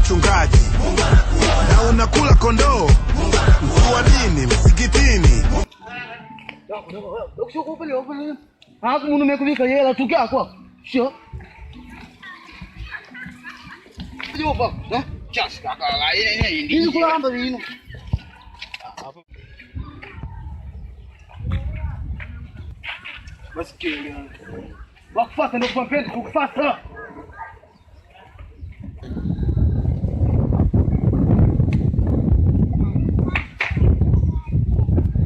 mchungaji na unakula kondoo, mkuu wa dini msikitini. Aku yela tukakwa. Sio. Yoba, ne? Ini kulamba vino. Masikini. Wakufasa ndio kwa kufasa.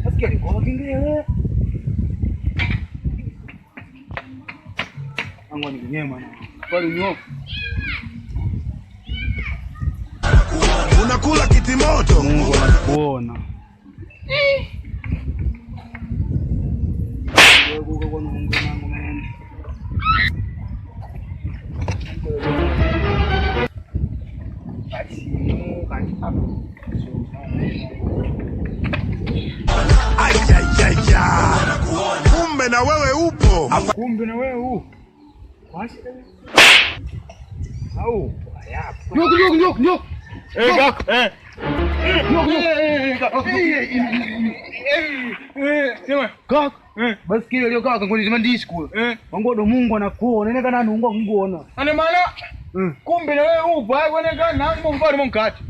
Masikini kwa kingine. Angu ni kunyema na. Pale nyo. Unakula kitimoto. Mungu anakuona. Ayayaya, kumbe na wewe upo. Kumbe na wewe huu. Au. Nyok nyok nyok nyok. Eh, kaka. Eh. Nyok nyok. Eh, sema. Kaka. Eh. Basi kile leo kaka ngoni zimandishi kule. Eh. Wangodo Mungu anakuona. Nene kana nungwa kunguona. Ane maana kumbe na wewe upo. Ai kwene kana nangu mfano mkati.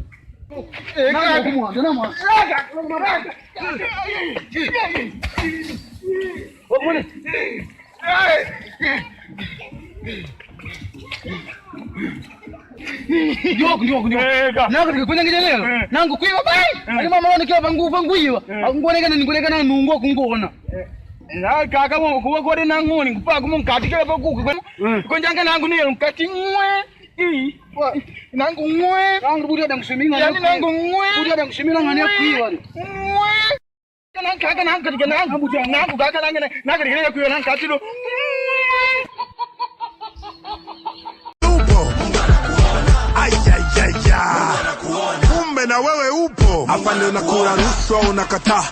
Eh, Nangu kaka. kumwa, ndio mwa. Wewe Nyok nyok nyok. Eh, kaka. Nangu ndikunya ngijelelo. Eh. Nangu kuiwa bai. Ali mama wone kiwa pangu pangu iwa. Nguonekana ninguonekana nungwa kunguona. Na kaka mo kuwa kore nangu ni kupa kumo mkati kile pa kuku. Konjanga nangu ni mkati ngwe. I. Nangu ngwe. Nangu budi ada mswiminga. Yani nangu ngwe. Budi ada mswiminga ngani kuiwa. Ngwe. Nangu kaka nangu katika nangu. Nangu kaka nangu nangu katika kuyo nangu kati do. Upo. Ayayaya, kumbe na wewe upo. Hapa ndio unakula rushwa unakataa,